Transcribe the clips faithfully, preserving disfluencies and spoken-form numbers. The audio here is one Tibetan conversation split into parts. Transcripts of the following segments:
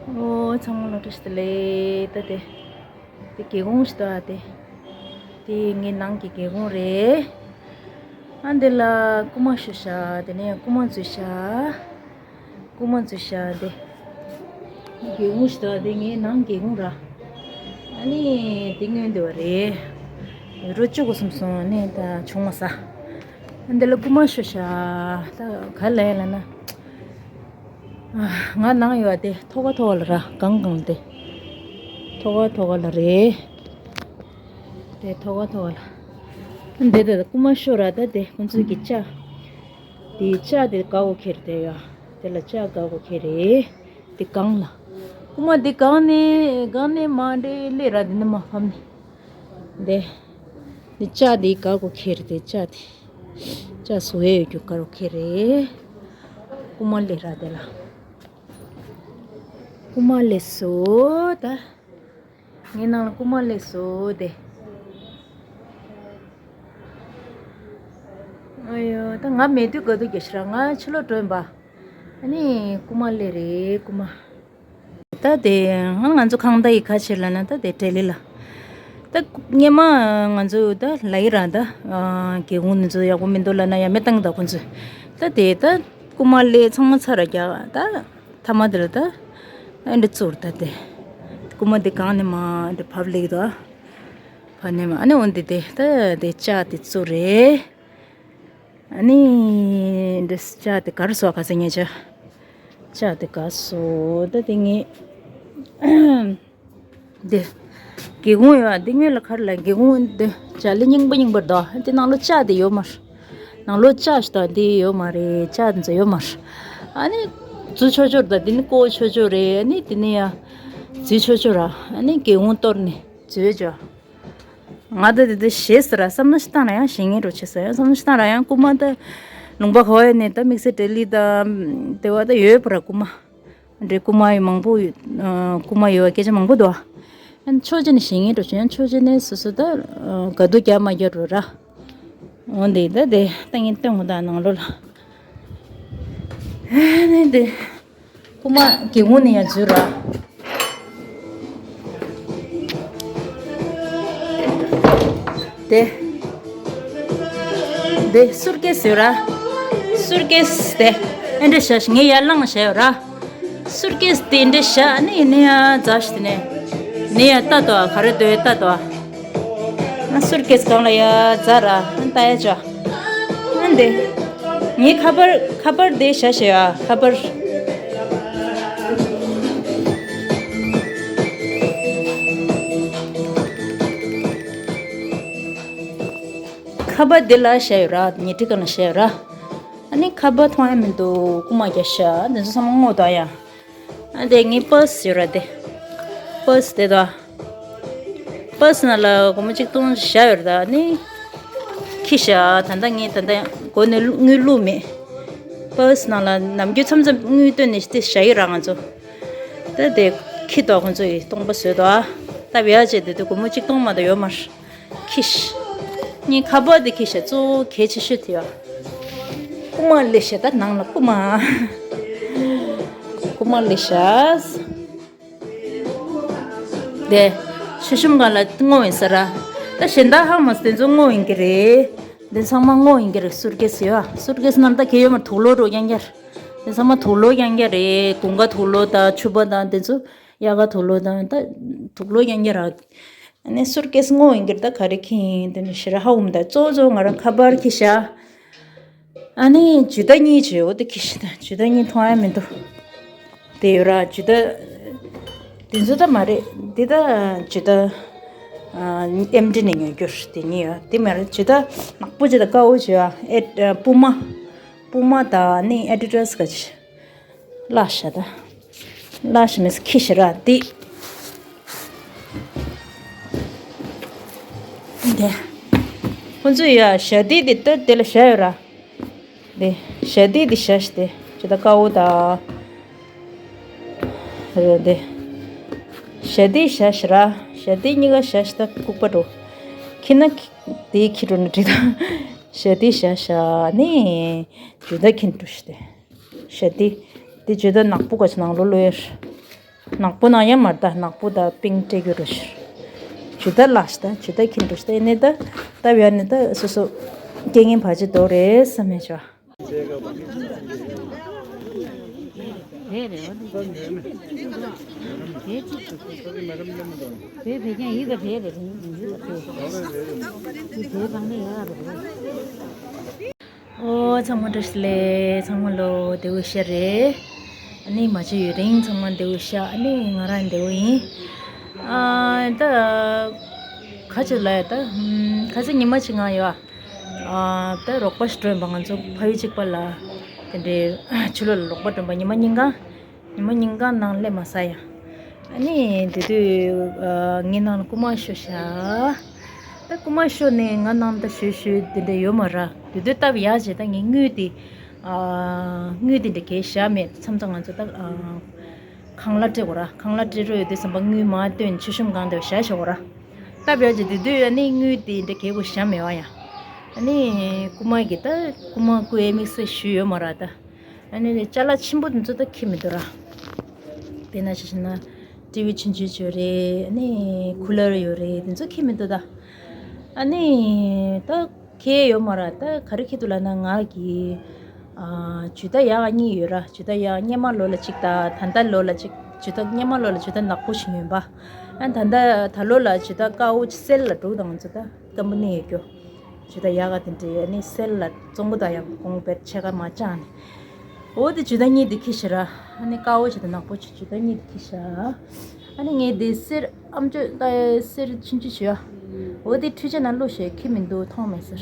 ཨོ་ཚང་མ་ལ་བཀྲ་ཤིས་བདེ་ལེགས། ད་དེ་དེ་སྒེའུ་ཁུང་ཞིག་འདུག་ཨ། དེ་དེ་ངའི་ནང་གི་སྒེའུ་ཁུང་རེད། ཨ་འདི་ལ་རྐུ་མ་ཤོར་ཤག་དེ་ནས་རྐུ་མ་འཛུལ་ཤག་རྐུ་མ་འཛུལ་ཤག་དེ་སྒེའུ་ཁུང་ཞིག་འདུག་ཨ། དེ་ངའི་ནང་སྒེའུ་ཁུང་ར། ཨ་ནི་དེ་སྔོན་འདི་བ་རེད། རོ་བཅུ་དགུ་གསུམ་སོང་ནས་ད་བྱུང་མ་ས། ཨ་འདི་ལ་རྐུ་མ་ཤོར་ཤག་ད་ག་ལ་ཡ་ལ་ན། ང་ནང་ཡོད་དེ་ཐོག་ཁ་ཐོག་ཁ་ལ་ར་གང་གང་དེ། ཐོག་ཁ་ཐོག་ཁ་ལ་རེད། དེ་ཐོག་ཁ་ཐོག་ཁ་ལ། འདི་དེ་རྐུ་མ་ཤོར་ར་ད་དེ་ཁོང་ཚོའི་གི་ལྕགས། དེ་ལྕགས་དེ་དགའ་བོ་ཁྱེར་དེ་ཡ། དེ་ལ་ལྕགས་དགའ་བོ་ཁྱེར་རེད། དེ་གང་ལ། རྐུ་མ་དེ་གང་ནས་གང་ནས་མ་འདྲེ་ལས་ར་དེ་ནི་མ་ཕམ་ནི། འདི། འདི་ལྕགས་འདི་དགའ་བོ་ཁྱེར་དེ་ལྕགས་དེ། ལྕགས་བཟོ་ཡས་ཡོད་རྒྱུ་དགའ་བོ་ཁྱེར་རེད། རྐུ་མ་ལས་ར་དེ་ལ། རྐུ་མ་ལས་བཟོ་ད། ངའི་ནང་ལ་རྐུ་མ་ལས་བཟོ་དེ། ཨ་ཡོ་ད་ང་མེད་དུས་དགའ་སྡུག་རྒྱག་ཤི་ར། ང་ཕྱི་ལོགས་འགྲོ་ཡིན་པ། ཨ་ནི་རྐུ་མ་ལས་རེད་རྐུ་མ། ད་དེ་ང་ང་ཚོ་ཁང་ད་ཡི་ཁ་ཕྱིར་ལ་ན་ད་དེ་ཏྲེ་ལི་ལ། ད་སྔས་མ་ང་ཚོ་ད་ལ་ཡི་ར་ད་སྒེའུ་ཁུང་འདི་ཚོ་ཡག་པོ་མི་འདུག་ལ་ན་ཡ་མེ་བཏང་ད་ཁོ་ཚོས། ད་དེ་ད་རྐུ་མ་ལས་ཚང་མ་ཚར་ར་རྒྱག་ད་ཐ་མ་དེ་ལ་ད་ཨེ་འདྲ་བཙུར་ད་དེ། རྐུ་མ་དེ་གང་ནས་མ་འདྲ་བབ་ལེགས་དོ། བ་ནས་མ་ཨ་ནི་འོན་དེ་དེ་ད་དེ་ལྕགས་དེ་བཙུར་རེད། ཨ་ནི་འདི་ལྕགས་དེ་གར་སོ་ག་ས་ཉེ་ཆ། ལྕགས་དེ་གར་སོ་ད་དེ་ངས་འདི་སྒེའུ་ཁུང་ཡོད་འདི་སྔོན་ལ་གར་ལ་སྒེའུ་ཁུང་འདི་ལྕགས་ལི་རྙིང་པ་རྙིང་པར་དོ་འདི་ནང་ལོ་ལྕགས་དེ་ཡོད་མར། ནང་ལོ་ལྕགས་ཤི་དོ་འདི་ཡོད་མ་རེད་ལྕགས་འཛོ་ཡོད་མར། ཨ་ནི་འཛུ་ཆོ་ཆོར་དོ་འདི་ནི་ཀོ་ཆོ་ཆོ་རེད་ཨ་ནི་དེ་ནི་ཡ་འཛུ་ཆོ་ཆོ་ར་ཨ་ནི་སྒེའུ་ཁུང་གཏོར་ནས་འཛུ་ཆོ། ང་ད་དེ་དེ་ཞེས་ཟེར་ར་བསམ་བློ་ཞིག་བཏང་ན་ཡང་ཞེ་ངེས་འགྲོ་ཆེ་ཟེར་ཡང་བསམ་བློ་ཞིག་བཏང་ར་ཡང་རྐུ་མ་ད་ལུང་པ་ག་བ་ནས་ད་དམིགས་བསལ་ཏྲེ་ལི་ད་དེ་བ་ད་ཡོད་པ་ར་རྐུ་མ་འདྲེ་རྐུ་མ་ཡོད་མང་པོ་ཡོད་རྐུ་མ་ཡོད་བ་སྐད་ཆ་མང་པོ་འདུག་ཡང་ཕྱོགས་གཅིག་ནས་ཞེ་ངེས་འགྲོ་ཆེ་ཡང་ཕྱོགས་གཅིག་ནས་སོ་སོ་ད་དགའ་སྡུག་རྒྱག་མ་རྒྱག་འགྲོ་ར་འོ་འདི་ད་དེ་ད་ངས་སྟོན་དགོས་ད་ནང་ལོ་ལ་ནས་དེ། རྐུ་མ་སྒེའུ་ཁུང་ནས་ཡང་འཛུལ་ར། དེ། དེ་སུར་ཀེ་སི་ཡོད་ར། སུར་ཀེ་སི་དེ། ཨེ་འདྲ་བྱས་ངས་ཡར་ལངས་བྱས་ཡོད་ར། སུར་ཀེ་སི་དེ་འདྲ་བྱས་ནས་ནས་ཡང་འཛག་ཤི་དེ་ནས། ནས་ཡང་ལྟ་དོ་ག་རེ་འདོད་ལྟ་དོ། ང་སུར་ཀེ་སི་སྒང་ལ་ཡ་འཛག་ར་ལྟ་ཡ་ཅོ། ཨ་འདི། ངའི་ཁ་པར་ཁ་པར་འདི་བཞག་བཞག་ཡ་ཁ་པར། ཁ་པར་འདི་ལ་བཞག་ཡོད་ར་ཉལ་ཁྲི་སྒང་ལ་བཞག་ཡོད་ར། ཨ་ནི་ཁ་པར་མཐོང་ཡ་མི་འདུག་རྐུ་མ་རྒྱག་ཤག་འདི་ཚོ་ཚང་མ་སྔོག་བཏང་ཡ། ཨ་དེ་ངའི་པར་སི་ཡོད་ར་དེ། པར་སི་དེ་དང་། པར་སི་ནང་ལ་སྒོར་མོ་གཅིག་སྟོང་བཞག་ཡོད་ར་ད་ནི། ཁྱི་ཤ་ད་ལྟ་ངས་ད་ལྟ་སྒོ་ནས་དངུལ་བླུགས་མེད། པར་སི་ནང་ལ་ནམ་རྒྱུན་མཚམས་མཚམས་དངུལ་བཏོན་ནས་དེ་བཞག་གི་ར་ང་ཚོ། ད་དེ་ཁྱི་དོ་ཁོ་ཚོ་ཡི་སྟོང་པ་བཟོས་དོ་ཨ། ད་བེ་ཨ་ཅེ་དེ་དུ་སྒོར་མོ་གཅིག་སྟོང་མ་གཏོགས་ཡོད་མ་རེད། ཁྱི་ཤ། ངའི་ཁ་པར་དེ་ཁྱི་ཤ་གཙོ་བོ་གལ་ཆེ་ཤོས་དེ་ཡོད། རྐུ་མ་ལས་ཤ་ད་ནང་ལ་རྐུ་མ། རྐུ་མ་ལས་ཤ། དེ། ཤ་ཤུམ་གང་ལ་སྔོ་ཡིན་ས་ར། ད་གཞན་དག་ཧ་མ་སི་དེ་ཚོ་སྔོ་ཡིན་གི་རེད། འདི་ཚང་མ་སྔོ་ཡིན་གི་རེད་སུར་ཀེ་སི་ཡོད་ཨ། སུར་ཀེ་སི་ནང་ད་གལ་ཡོད་མ་དུག་ལོག་འགྲོ་རྐྱང་རྐྱང་རེད། འདི་ཚང་མ་དུག་ལོག་རྐྱང་རྐྱང་རེད་དགུན་ཁ་དུག་ལོག་དང་ཕྱུ་པ་དང་འདི་ཚོ་དབྱར་ཁ་དུག་ལོག་དང་ད་དུག་ལོག་རྐྱང་རྐྱང་ར། ཨ་ནི་སུར་ཀེ་སི་སྔོ་ཡིན་གྱི་རེད་ད་ག་རེ་ཁྱི་ཡིན་དེ་ནི་ཞེ་དྲག་ཧ་གོ་མི་ད་གཙོ་བོ་གཙོ་བོ་ང་རང་ཁ་པར་ཁྱི་ཤ། ཨ་ནི་ཇུ་ད་གཉིས་བྱོས་འོ་དེ་ཁྱི་ཤ་ད་ཇུ་ད་གཉིས་མཐོང་ཡ་མི་འདུག་དེ་ཡོད་ར་ཇུ་ད། དེ་ཚོ་ད་མ་རེད་འདི་ད་ཇུ་ད། ཨེམ་ཌི་ནས་ཉོ་རྒྱུ་རེད་དེ་གཉིས་ཡོད་དེ་མ་རེད་ཇུ་ད་ནག་པོ་ཇུ་ད་དཀར་པོ་བྱོས་ཨ་ཨེ་པུ་མ། པུ་མ་ད་ནི་ཨེ་ཌི་ཌ་སི་ག་ཅི། ལ་ཤ་ད། ལ་ཤ་མེད་ཁྱི་ཤ་ར་དེ། དེ། ཁོ་ཚོས་ཡ་ཞྭ་དེ་དེ་ལྟར་དེ་ལ་བཞག་ཡོད་ར། དེ་ཞྭ་དེ་དེ་བཞག་ཤ་དེ་ཇི་ལྟར་དཀར་པོ་ད། རེད་དེ། ཞྭ་དེ་བཞག་ཤ་ར་ཞྭ་དེ་གཉིས་ཀ་བཞག་ཤ་ད་ལྐུགས་པ་འགྲོ། ཁྱི་ན་དེ་ཁྱི་འགྲོ་ན་འགྲིག་ད། ཞྭ་དེ་བཞག་ཤ་ནི་ཇུ་ད་ཁྱི་འགྲོ་ཤ་དེ། ཞྭ་དེ། དེ་ཇུ་ད་ནག་པོ་ག་ཅི་ནང་ལོ་ལོ་ཡོད། ནག་པོ་ནང་ཡང་མར་ད་ནག་པོ་ད་པིང་སྤྲད་རྒྱུ་རུ་ཤར། ཇུ་ད་ལགས་ཤི་ད་ཇུ་ད་ཁྱིན་རུ་ཤི་ད་ཡིན་ནི་ད། ད་བྱས་ནི་ད་སོ་སོ་རྐྱེན་ངན་བར་ཆད་དོ་རེད་བསམ་མེད་ཅོ། རེད་རེད། དེ་གཅིག་ཏུ། དེ་བས་ཀྱང་ཡིད་ཀ་བས་རེད། ཡིད་ཀ་བས། དེ་བས་གང་ནས་ཡག་རེད། ཨོ་ཚང་མ་བཀྲ་ཤིས་བདེ་ལེགས། ཚང་མ་ལོ་བདེ་བོ་ཤ་རེད། ཨ་ནི་མ་བྱས་ཡུན་རིང་ཚང་མ་བདེ་བོ་ཤ། ཨ་ནི་ང་རང་བདེ་བོ་ཡིན། ཨ་ད་ཁ་ཆེ་ལ་ཡ་ད་ཁ་ཚ་ཉི་མ་ཆེ་ང་ཡོད། ཨ་ད་རོགས་པ་ཞིག་སྤྲོད་པ་ང་ཚོ་ཕ་ཡུལ་གཅིག་པ་ལ་དེ་འདྲའི་ཕྱི་ལོགས་ལ་རོགས་པ་སྤྲོད་པ་ཉི་མ་གཉིས་གང་ཉི་མ་གཉིས་གང་ནང་སླེབས་མ་ས་ཡ། ཨ་ནི་དེ་དུས་ཨ་ངའི་ནང་ལ་རྐུ་མ་ཤོར་ཤག་ད་རྐུ་མ་ཤོར་ནས་ང་ནང་ད་ཞོད་ཞོད་དེ་འདྲ་ཡོད་མ་ར། དེ་དུས་སྟབས་ཡག་བྱས་ད་ངས་དངུལ་དེ་ཨ་དངུལ་དེ་འདྲ་གས་བཞག་མེད་མཚམས་མཚམས་ང་ཚོ་ད་ཨ་ཁང་གླ་སྤྲད་དགོས་ར། ཁང་གླ་སྤྲད་རོགས་ཡོད་དུས་ཙམ་པ་དངུལ་མར་བཏོན་མཆོད་གཤོམ་སྒང་དེ་བཞག་ཤོག་ར། སྟབས་ཡག་བྱས་དེ་དུས་ཨ་ནི་དངུལ་དེ་འདྲ་གས་དགོས་བཞག་མེད་པ་ཡ། ཨ་ནི་རྐུ་མ་གིས་ད་རྐུ་མ་རྐུ་ཡས་དམིགས་བསལ་ཞུས་ཡོད་མ་ར་ད། ཨ་ནི་ཅ་ལག་ཆེན་པོ་དེ་ཚོ་ད་འཁྱེར་མི་འདུག་ར། དཔེར་ན་ཆ་བཞག་ན་ཊི་ཝི་ཆུང་ཆུང་ཅིག་ཡོད་རེད། ཨ་ནི་ཀུ་ལར་ཡོད་རེད། དེ་ཚོ་འཁྱེར་མི་འདུག་ད། ཨ་ནི་ད་འཁྱེར་ཡོད་མ་ར། ད་ག་རེ་འཁྱེར་འདུག་ལབ་ན་ང་གི་ཨ་ཇུ་ད་ཡག་གཉིས་ཡོད་ར། ཇུ་ད་ཡག་སྔོན་མ་ལོ་ལ་གཅིག་ད་ད་ལྟ་ལོ་ལ་གཅིག་ཇུ་ད་སྔོན་མ་ལོ་ལ་ཇུ་ད་ནག་པོ་ཞིག་ཡོད་པ། ཨ་ད་ལྟ་ད་ལོ་ལ་ཇུ་ད་དཀར་པོ་སེལ་ལ་འགྲོ་དང་ཚོ་ད་ཀམ་པ་ནི་ཡོད་རྒྱུ། ཇུ་ད་ཡག་ག་དེ་འདྲའི་ཨ་ནི་སེལ་ལ་བཙོང་གི་ད་ཡང་གོང་བེད་ཆེ་ག་མ་བཅག་ནས། འོ་དེ་ཇུ་ད་གཉིས་དེ་འཁྱེར་ཤག་ར། ཨ་ནི་དཀར་པོ་ཇུ་ད་ནག་པོ་ཇུ་ད་གཉིས་དེ་འཁྱེར་ཤག་ཨ་ནི་ངས་དེ་གསེར་ཨམ་ཅོག་ད་གསེར་ཆུང་ཆུང་ཞུ་ཡ། འོ་དེ་འཕྲུལ་ཆས་ནང་བླུགས་ཤག་འཁྱེར་མི་འདུག་མཐོང་མེད་ཟེར།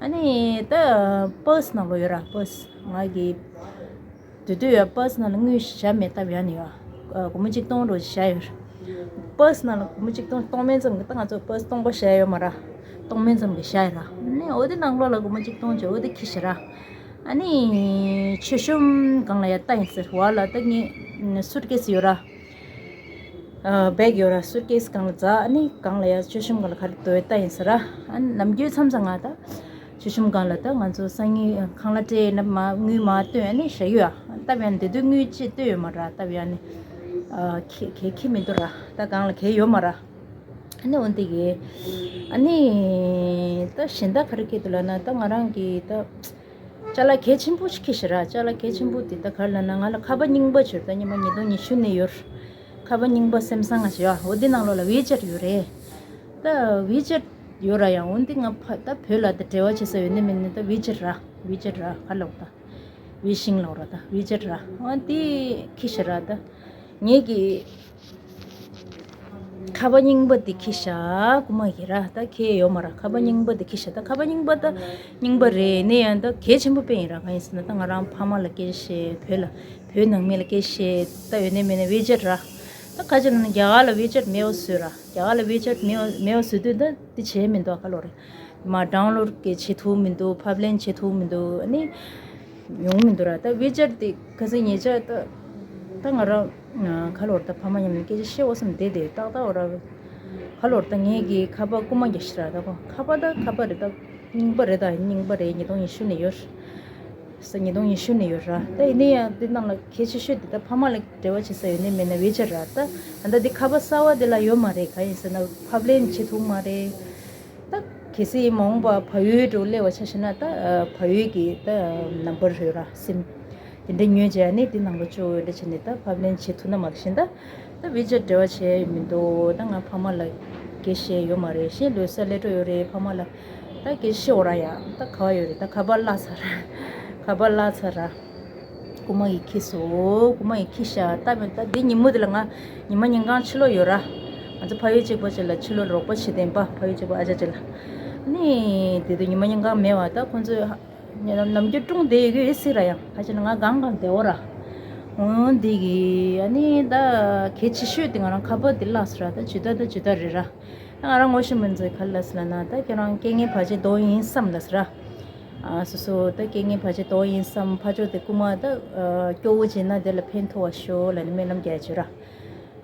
ཨ་ནི་ད་པར་སི་ནང་ལོགས་ཡོད་ར། པར་སི་ང་གི་དེ་དུས་ཡ་པར་སི་ནང་ལ་དངུལ་བཞག་མེད་སྟབས་ཡ་ནི་ཡ། ཨ་སྒོར་མོ་གཅིག་སྟོང་རོ་བཞག་ཡོད། པར་སི་ནང་ལ་སྒོར་མོ་གཅིག་སྟོང་སྟོང་མེད་ཙམ་གྱི་ད་ང་ཚོ་པར་སི་སྟོང་པ་བཞག་ཡོད་མ་ར། སྟོང་མེད་ཙམ་གྱི་བཞག་ཡོད་ར། ནས་འོ་དེ་ནང་ལོགས་ལ་སྒོར་མོ་གཅིག་སྟོང་ཅིག་འོ་དེ་འཁྱེར་ཤག་ར། ཨ་ནི་མཆོད་གཤོམ་སྒང་ལ་ཡ་ལྟ་ཡིན་ཟེར་བ་ལ་ད་ངས་སུཊ་ཀེ་སི་ཡོད་ར། ཨ་བེག་ཡོད་ར། སུཊ་ཀེ་སི་སྒང་ལ་འཛག་ཨ་ནི་སྒང་ལ་ཡ་མཆོད་གཤོམ་སྒང་ལ་ག་རེ་འདུག་ལྟ་ཡིན་ཟེར་ར། ཨ་ནི་ནམ་རྒྱུན་མཚམས་མཚམས་ང་ད། མཆོད་གཤོམ་སྒང་ལ་ད་ང་ཚོ་སང་ཉིན་ཁང་གླ་སྤྲད་ན་མ་དངུལ་མ་བཏོན་ཨ་ནི་བཞག་ཡོད་ཨ། སྟབས་ཡག་ནི་དེ་དུས་དངུལ་ཅིག་བཏོན་ཡོད་མ་ར། སྟབས་ཡག་ནི་ཨ་གས་གས་འཁྱེར་མི་འདུག་ར། ད་སྒང་ལ་གས་ཡོད་མ་ར། ཨ་ནི་འོན་ཏེ་གས་ཨ་ནི་ད་གཞན་དག་ག་རེ་འཁྱེར་འདུག་ལབ་ན་ད་ང་རང་གི་ད་ཅ་ལག་གལ་ཆེན་པོ་ཞིག་འཁྱེར་ཤག་ར། ཅ་ལག་གལ་ཆེན་པོ་དེ་ད་ག་རེ་ལབ་ན་ང་ལ་ཁ་པར་རྙིང་པ་ཅིག་ཡོད་ར། ད་སྔོན་མ་ཉིས་སྟོང་ཉི་ཤུ་ནས་ཡོད་ར། ཁ་པར་རྙིང་པ་སེམ་སང་ང་ཞིག་ཡོད་ཨ། འོ་དེ་ནང་ལོགས་ལ་ཝི་ཅེཊ་ཡོད་རེད། ད་ཝི་ཅེཊ་ཡོད་ར། ཡང་འོན་ཏེ་ང་ཕ་ད་བོད་ལ་ད་འབྲེལ་བ་བྱེད་ས་ཡོད་ནི་མེད་ནི་ད་ཝི་ཅེཊ་ར། ཝི་ཅེཊ་ར་ག་ལབ་ད། ཝི་ཤིང་ལབ་ར་ད་ཝི་ཅེཊ་ར། འོ་དེ་འཁྱེར་ཤག་ར། ད་ངེད་ཀྱི་ཁ་པར་རྙིང་པ་དེ་འཁྱེར་ཤག་རྐུ་མ་གིས་ར། ད་འཁྱེར་ཡོད་མ་ར། ཁ་པར་རྙིང་པ་དེ་འཁྱེར་ཤག་ད་ཁ་པར་རྙིང་པ་ད་རྙིང་པ་རེད་ནས་ཡང་ད་གལ་ཆེན་པོ་དཔེ་ཡིན་ར། གང་ཡིན་ཟེར་ན་ད་ང་རང་ཕ་མ་ལ་སྐད་ཆ་བཤད། བོད་ལ་བོད་ནང་མི་ལ་སྐད་ཆ་བཤད། ད་ཡོད་ནས་མེད་ནས་ཝི་ཅེཊ་ར། ད་ཁ་ཅིག་ལ་ནི་རྒྱ་གར་ལ་ཝི་ཅེཊ་མེད་པ་བཟོས་ར། རྒྱ་གར་ལ་ཝི་ཅེཊ་མེད་པ་མེད་པ་བཟོས་དུས་ད་དེ་བྱས་མི་འདུག་ག་ལོ་རེད། མ་ཌའུན་ལོཌ་གི་བྱེད་ཐུབ་མི་འདུག་ཕབ་ལེན་བྱེད་ཐུབ་མི་འདུག་ཨ་ནི་ཡོང་མི་འདུག་ར། ད་ཝི་ཅེཊ་དེ་ཁ་སང་ཉེ་ཆར་ད་ད་ང་རང་ག་ལོར་ད་ཕ་མ་མཉམ་ནས་སྐད་ཆ་བཤད་འོ་བསམ་བསྡད་དེ་ཏག་ཏག་འོ་ར། ག་ལོར་ད་ངེད་ཀྱི་ཁ་པར་རྐུ་མ་རྒྱག་ཤག་ར། ད་ཁོ་ཁ་པར་ད་ཁ་པར་རེད། ད་རྙིང་པ་རེད། ད་རྙིང་པ་རེད། ཉིས་སྟོང་ཉི་ཤུ་ནས་ཡོད་ས། ཉིས་སྟོང་ཉི་ཤུ་ནས་ཡོད་ར། ད་ཡིན་ན་ཡང་དེ་ནང་ལ་གལ་ཆེ་ཤོས་དེ་ད་ཕ་མ་ལ་འབྲེལ་བ་བྱེད་ས་ཡོད་ནི་མེད་ན་ཝི་ཅེཊ་ར། ད་ད་ལྟ་དེ་ཁ་པར་གསར་པ་དེ་ལ་ཡོད་མ་རེད། གང་ཡིན་ཟེར་ན་ཕབ་ལེན་བྱེད་ཐུབ་མ་རེད། ད་གལ་སྲིད་མ་འོངས་པ་བལ་ཡུལ་འགྲོ་སླེབས་པ་ཆ་བཞག་ན་ད་ཨ་བལ་ཡུལ་གྱི་ད་ནམ་བར་རེད་ར། སིམ་དེ་འདྲ་ཉོས་བྱས་ནས་དེ་ནང་ལོགས་བཅུག་འདྲ་བྱས་ནས་ད་ཕབ་ལེན་བྱེད་ཐུབ་ན་མ་གཏོགས་གཞན་ད་ད་ཝི་ཅེཊ་འབྲེལ་བ་བྱས་མི་འདུག་ད་ང་ཕ་མ་ལ་སྐད་བཤད་ཡོད་མ་རེད། གཞན་ལོ་གསར་སླེབས་འགྲོ་ཡོད་རེད། ཕ་མ་ལ་ད་སྐད་བཤད་འོ་ར། ཡ་ད་ག་བ་ཡོད་རེད། ད་ཁ་པར་བརླག་ཚར། ཁ་པར་བརླག་ཚར་ར། རྐུ་མ་ཡིས་འཁྱེར་སོང་། རྐུ་མ་ཡིས་འཁྱེར་ཤག་ད་མེད་ད་འདི་ཉིན་མོ་དེ་ལ་ང་ཉི་མ་ཉིན་གང་ཕྱི་ལོགས་ཡོད་ར། ང་ཚོ་ཕ་ཡུལ་གཅིག་པ་ཅིག་ལ་ཕྱི་ལོགས་རོགས་པ་བྱེད་བསྡད་པ། ཕ་ཡུལ་གཅིག་པ་ཨ་ཅག་ཅིག་ལ། ནི་དེ་དུས་ཉི་མ་ཉིན་གང་མེད་པ་ད་ཁོང་ཚོས་ནམ་རྒྱུན་སྒྲུང་བསྡད་ཡོད་ཀྱི་ཡོད་སྲིད་ར། ཡང་ཁ་ཅིག་ན་ང་གང་གང་བསྡད་འོ་ར། འོ་འདི་གི་ཨ་ནི་ད་གལ་ཆེ་ཤོས་དེ་ང་རང་ཁ་པར་དེ་བརླགས་སོང་ར། ད་ཇུས་ད་ད་ཇུས་ད་རེད་ར། ད་ང་རང་ངོ་ཤེས་མི་ཚོས་ག་རེ་ལབ་སོང་ལབ་ན་ད་ཁྱེད་རང་རྐྱེན་ངན་བར་ཆད་དོགས་ཡིན་བསམ་ལབ་སོང་ར། ཨ་སོ་སོ་ད་རྐྱེན་ངན་བར་ཆད་དོགས་ཡིན་བསམ། ཕར་ཕྱོགས་དེ་རྐུ་མ་ད་ཨ་སྐྱོ་བོ་བྱས་ན་དེ་ལ་ཕན་ཐོགས་པ་ཤོག་ལབ་ནས་སྨོན་ལམ་རྒྱག་བྱོས་ར།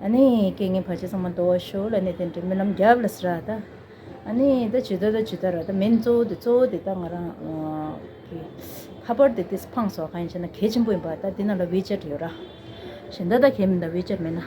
ཨ་ནི་རྐྱེན་ངན་བར་ཆད་ཚང་མ་དོགས་པ་ཤོག་ལབ་ནས་དེ་འདྲའི་སྨོན་ལམ་རྒྱབ་ལབ་སོང་ར་ད། ཨ་ནི་ད་ཇུས་ད་ད་ཇུས་ད་ར། ད་མིན་གཙོ་བོ་དེ་གཙོ་བོ་དེ་ད་ང་རང་ཨ་གི་ཁ་པར་དེ་དེ་འཕངས་སོང་། གང་ཡིན་ཟེར་ན་གལ་ཆེན་པོ་ཡིན་པ། ད་དེ་ནང་ལ་ཝི་ཅེཊ་ཡོད་ར། གཞན་ད་ད་གལ་མིན་ད་ཝི་ཅེཊ་མེད་ན།